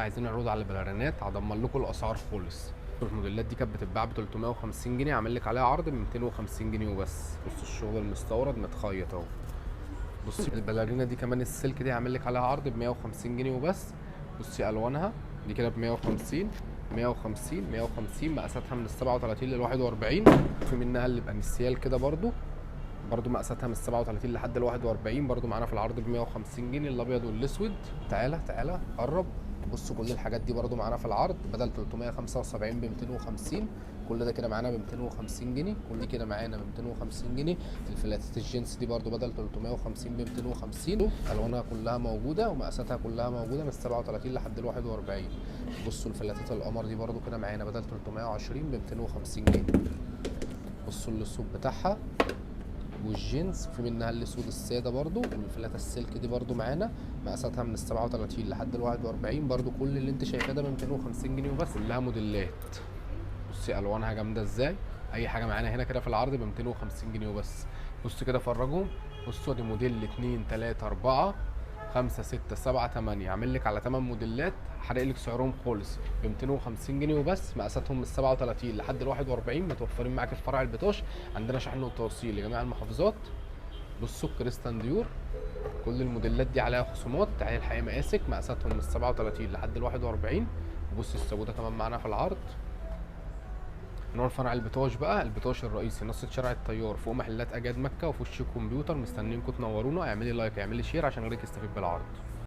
عايزين عروض على الباليرينات، هدمر لكم الاسعار خالص. الموديلات دي كانت بتتباع ب 350 جنيه، عامل لك عليها عرض ب 250 جنيه وبس. بص الشغل المستورد متخيط اهو. بصي الباليرينا دي كمان السلك دي عامل لك عليها عرض ب 150 جنيه وبس. بصي الوانها دي كده ب 150 150 150، مقاساتها من ال 37 لل 41. في منها اللي بانسيال كده برضو مقاساتها من ال 37 لحد ال 41، برضو معانا في العرض ب 150 جنيه. الابيض والاسود، تعالى تعالى قرب. بصوا كل الحاجات دي برضو معانا في العرض، بدل 375 ب 250، كل ده كده معانا ب 250 جنيه، كل دي كده معانا ب 250 جنيه. الفلاتات الجينز دي برضو بدل 350 ب 250، الوانها كلها موجودة ومقاساتها كلها موجودة من 37 لحد ال 41. بصوا الفلاتات القمر دي برضو كده معانا بدل 320 ب 250 جنيه. بصوا الاسود بتاعها والجينز، في منها الاسود السادة برضو، والفلاته السلك دي برضو معانا مقاساتها من ال 37 لحد ال 41، برضو كل اللي انت شايفاه ده ب 250 جنيه وبس. كلها موديلات، بصي الوانها جامدة ازاي. اي حاجة معانا هنا كده في العرض ب 250 جنيه وبس. بصوا كده فرجهم. بصوا دي موديل 2 3 4 5 6 7 8، عامل لك على 8 موديلات، حرق لك سعرهم خالص ب 250 جنيه وبس. مقاساتهم من 37 لحد ال 41، متوفرين معاك في فرع البطاش، عندنا شحن وتوصيل لجميع المحافظات. بصوا كريستان ديور كل الموديلات دي عليها خصومات، تعالي الحقيقة مقاسك، مقاساتهم من 37 لحد ال 41. بص السبوده كمان معانا في العرض. نور فرع البطاش بقى، البطاش الرئيسي نص شارع الطيار فوق محلات اجاد مكة وفي وش الكمبيوتر. مستنيينكم تنورونا، اعملي like اعملي share عشان غيرك يستفيد بالعرض.